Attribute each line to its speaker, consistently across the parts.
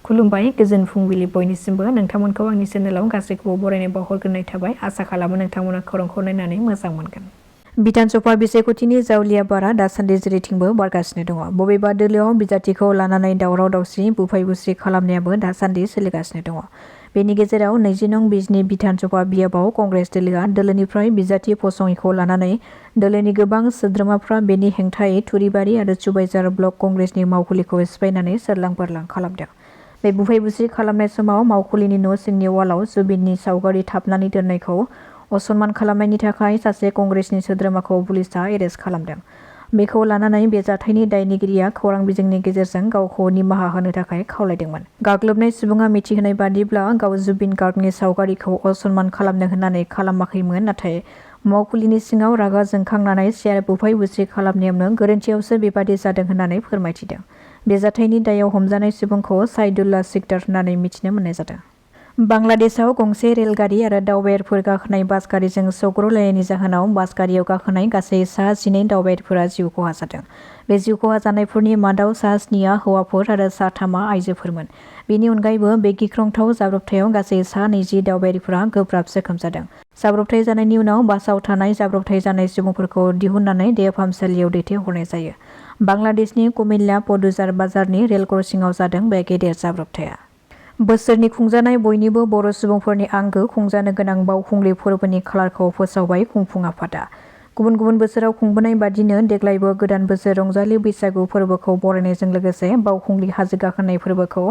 Speaker 1: खुलुमबाय गोजोन फुंबिलि बयनिसिमबो नोंथांमोनखौ आंनि चेनेलाव गासैखौबो बरायनाय बावहरग्रोनाय थाबाय आसा खालामो नोंथांमोना खौरांखौ नायनानै मोजां मोनगोन। बिधानसभा बिसायख'थिनि जावलिया बारा दासान्दि जेरैथिंबो बारगासिनो दङ। बबेबा दोलोआव बिजाथिखौ लानानै दावराव दावसि बुफाय बुसि खालामनायाबो दासान्दि सोलिगासिनो दङ। बेनि गेजेराव 20 नं बिजनि बिधानसभा बियाबाव कंग्रेस दोलोआ दोलोनिफ्राय बिजाथि फसङिखौ लानानै दोलोनि गोबां सोद्रोमाफ्रा बेनि हेंथायै थुरिबारि आरो सुबाइजार ब्लक कंग्रेसनि मावखुलिखौ सिफायनानै सोरलां बोरलां खालामदों। बे बुफाय बुसि खालामनाय समाव मावखुलिनि न' सिंनि वालाव जुबिननि सावगारि थाबनानै दोननायखौ असनमान खालामनायनि थाखाय सासे कंग्रेसनि सोद्रोमाखौ पुलिसआ एरेस्ट खालामदों। बेखौ लानानै बे जाथायनि दायनिगिरिया खौरां बिजोंनि गेजेरजों गावखौ निमाहा होनो थाखाय खावलायदोंमोन। गाग्लोबनाय सुबुङा मिथिहोनाय बादिब्ला गाव जुबिन गार्गनि सावगारिखौ असनमान खालामनो होननानै खालामाखैमोन, नाथाय मावखुलिनि सिङाव रागा जोंखांनानै सियार बुफाय बुसि खालामनायावनो गोरोन्थियावसो बेबादि जादों होननानै फोरमायथिदों। बे जाथायनि दायाव हमजानाय सुबुंखौ साइदुल्ला सिकदार होननानै मिथिनो मोननाय जादों। बांलादेशआव गंसे रेलगारि आरो दावबायारिफोर गाखोनाय बास गारिजों सौग्रावलायनायनि जाहोनाव बास गारियाव गाखोनाय गासै सा 12 दावबायारिफोरा जिउ खहा जादों। बे जिउ खहा जानायफोरनि मादाव सा 7 हौवाफोर आरो सा 3 आइजोफोरमोन। बेनि अनगायैबो बे गिख्रंथाव जाब्रबथायाव गासै सा 20 दावबायारिफोरा गोब्राब जोखोम जादों। जाब्रबथाय जानायनि उनाव बासाव थानाय जाब्रबथाय जानाय सुबुंफोरखौ दिहुननानै देहा फाहामसालियाव दैथायहरनाय जायो। बांलादेशनि कुमिल्ला पदुजार बाजारनि रेल क्रसिंआव जादों बे गेदेर जाब्रबथाया। बोसोरनि खुंजानाय बयनिबो बर' सुबुंफोरनि आंगो खुंजानो गोनां बावखुंग्रि फोरबोनि खालारखौ फोसावबाय खुंफुं आफादा। गुबुन गुबुन बोसोराव खुंबोनाय बादिनो देग्लायबो गोदान बोसोर रंजालि बैसागु फोरबोखौ बरायनायजों लोगोसे बावखुंग्रि हाजो गाखोनाय फोरबोखौ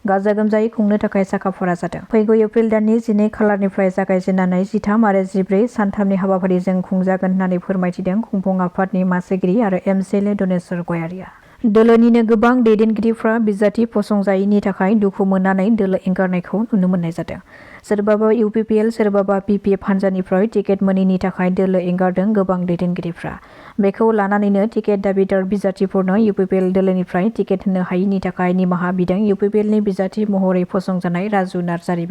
Speaker 1: गाजा गोमजायै खुंनो थाखाय साखाफारा जादों। फैगौ एप्रिल दाननि 12 खालारनिफ्राय जागायजेननानै 13 आरो 14 सानथामनि हाबाफारिजों खुंजागोन होननानै फोरमायथिदों खुंफुं आफादनि मासिगिरि आरो एमसिएलए दनेस्वर गयारिया। दोलोनिनो गोबां दैदेनगिरिफ्रा बिजाथि फसंजायैनि थाखाय दुखु मोननानै दोलो एंगारनायखौ नुनो मोननाय जादों। सोरबाबा इउपिपिएल सोरबाबा पिपिएफ हान्जानिफ्राय टिकेट मोनैनि थाखाय दोलो एंगारदों गोबां दैदेनगिरिफ्रा। बेखौ लानानैनो टिकेट दाबिदार बिजाथिफोरनो इउपिपिएल दोलोनिफ्राय टिकेट होनो हायैनि थाखाय निमाहा बिदों इउपिपिएलनि बिजाथि महरै फसंजानाय राजु नार्जारि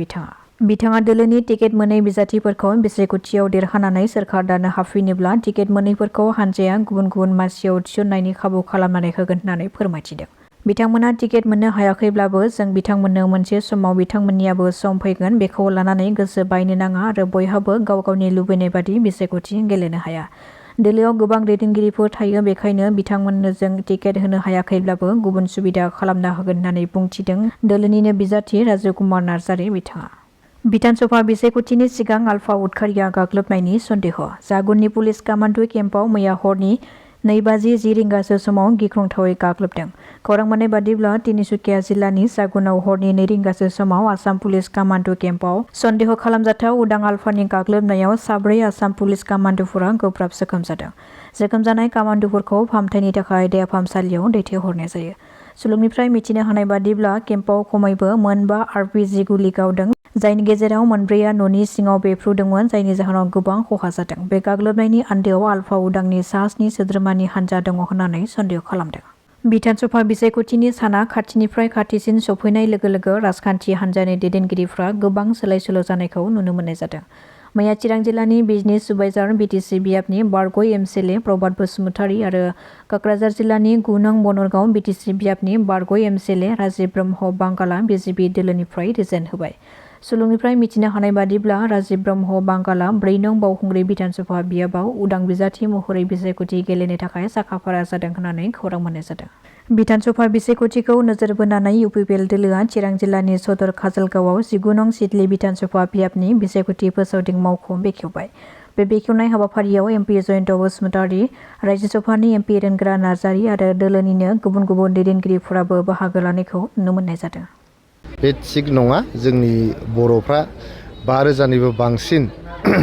Speaker 1: बिथाङा दोलोनि टिकेट मोनै बिजाथिफोरखौ बिसायख'थियाव देरहानानै सोरखार दानो हाबफैनोब्ला टिकेट मोनैफोरखौ हानजाया गुबुन गुबुन मासियाव थिसननायनि खाबु खालामनानै होगोन होननानै फोरमायथिदों। बिथांमोना टिकेट मोननो हायाखैब्लाबो जों बिथांमोननो मोनसे समाव बिथांमोननियाबो सम फैगोन, बेखौ लानानै गोसो बायनो नाङा आरो बयहाबो गाव गावनि लुबैनाय बादि बिसायख'थि गेलेनो हाया। दोलोआव गोबां दैदेनगिरिफोर थायो, बेखायनो बिथांमोननो जों टिकेट होनो हायाखैब्लाबो गुबुन सुबिदा खालामना होगोन होननानै बुंथिदों दोलोनिनो बिजाथि राजुकुमार नार्जारि बिथाङा। बिधानसभा बिसायख'थिनि सिगां आलफा उदखारिया गाग्लोबनायनि सन्देह। जागुननि पुलिस कामान्ड केम्पआव मैया हरनि 2:10 रिंगासो समाव गिख्रंथावै गाग्लोबदों। खौरां मोननाय बादिब्ला तिनिसुकिया जिल्लानि जागुनाव हरनि 2 रिंगासो समाव आसाम पुलिस कामान्ड केम्पआव सन्देह खालामजाथाव उदां आलफानि गाग्लोबनायाव 4 आसाम पुलिस कामान्डफोरा गोब्राब जोखोम जादों। जोखोम जानाय कामान्डफोरखौ फाहामथायनि थाखाय देहा फाहामसालियाव दैथायहरनाय जायो। सुलुंनिफ्राय मिथिनो हानाय बादिब्ला केम्पआव खमैबो 5 आरपिजि गुलि गावदों, जायनि गेजेराव 4आ न'नि सिङाव बेफ्रुदोंमोन, जायनि जाहोनाव गोबां खहा जादों। बे गाग्लोबनायनि आन्दोआव आलफा उदांनि सा 7 सोद्रोमानि हान्जा दङ होननानै सन्देह खालामदों। बिधानसभा बिसायख'थिनि साना खाथिनिफ्राय खाथिसिन सफैनाय लोगो लोगो राजखान्थि हान्जानि दैदेनगिरिफ्रा गोबां सोलाय सोल' जानायखौ नुनो मोननाय जादों। मैया चिरां जिल्लानि बिजनि सुबाइजार बिटिसि बियाबनि बारग' एमसिएलए प्रभात बसुमतारी आरो क'क्राझार जिल्लानि 9 नं बनरगांव बिटिसि बियाबनि बारग' एमसिएलए राजिब ब्रह्म बांगाला बिजेपि दोलोनिफ्राय रिजाइन होबाय। सुलुंनिफ्राय मिथिनो हानाय बादिब्ला राजिब ब्रह्म बांगाला 4 नं बावखुंग्रि बिधानसभा बियाबाव उदां बिजाथि महरै बिसायख'थि गेलेनो थाखाय साखाफारा जादों होननानै खौरां मोननाय जादों। बिधानसभा बिसायख'थिखौ नोजोर बोनानै इउपिपिएल दोलोआ चिरां जिल्लानि सदर काजलगावआव 19 नं सिडली बिधानसभा बियाबनि बिसायख'थि फोसावदिं मावख' बेखेवबाय। बे बेखेवनाय हाबाफारियाव एमपि जयन्त बसुमतारी, रायजो सभानि एमपि रेनग्रा नार्जारि आरो दोलोनिनो गुबुन गुबुन दैदेनगिरिफोराबो बाहागो लानायखौ नुनो मोननाय जादों।
Speaker 2: बे थिग नङा। जोंनि बर'फ्रा 5,000निबो बांसिन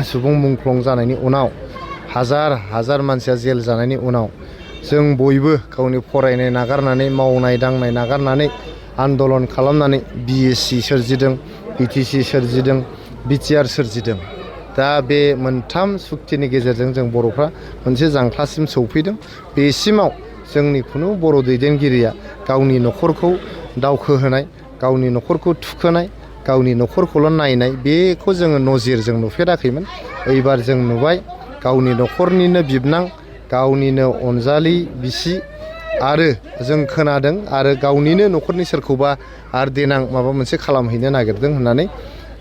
Speaker 2: सुबुं मुंख्लं जानायनि उनाव हाजार मानसिया जेल जानायनि उनाव जों बयबो गावनि फरायनाय नागारनानै मावनाय दांनाय नागारनानै आन्दलन खालामनानै बिएसि सोरजिदों, बिटिसि सोरजिदों, बिटिआर सोरजिदों। दा बे मोनथाम सुक्तिनि गेजेरजों जों बर'फ्रा मोनसे जांख्लासिम सौफैदों। बेसिमाव जोंनि खुनु बर' दैदेनगिरिया गावनि न'खरखौ दावखोहोनाय, गावनि न'खरखौ थुखोनाय, गावनि न'खरखौल' नायनाय, बेखौ जोङो नजिरजों नुफेराखैमोन। एबार जों नुबाय गावनि न'खरनिनो बिबनां, गावनिनो अनजालि बिसि, आरो जों खोनादों आरो गावनिनो न'खरनि सोरखौबा आरो देनां माबा मोनसे खालामहैनो नागिरदों होननानै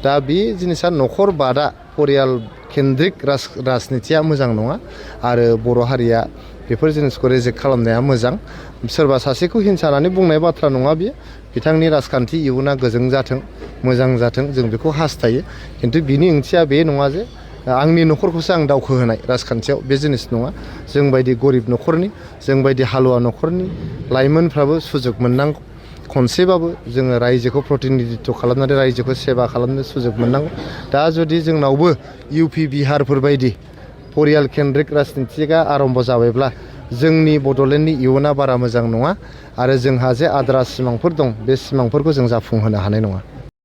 Speaker 2: दा बे जिनिसा न'खर बादा परियाल केन्द्रिक राजनितिया मोजां नङा आरो बर' हारिया बेफोर जिनिसखौ रेजेक्ट खालामनाया मोजां सोरबा सासेखौ हिंसानानै बुंनाय बाथ्रा नङा बियो बिथांनि राजखान्थि इयुना गोजों जाथों मोजां जाथों जों बेखौ हास्थायो खिन्थु बिनि ओंथिया बे नङा जे आंनि न'खरखौसो आं दावखोहोनाय राजखान्थियाव बे जिनिस नङा जों बायदि गरिब न'खरनि जों बायदि हालुवा न'खरनि लाइमोनफ्राबो सुजुग मोननांगौ खनसेबाबो जोङो रायजोखौ प्रतिनिधित्व खालामनानै रायजोखौ सेवा खालामनो सुजुग मोननांगौ दा जुदि जोंनावबो इउपि बिहारफोर बायदि परियाल केन्द्रिक राजनितिया आरम्भ जाबायब्ला जोंनि बड'लेण्डनि इयुना बारा मोजां नङा आरो जोंहा जे आद्रा सिमांफोर दं बे सिमांफोरखौ जों जाफुंहोनो हानाय नङा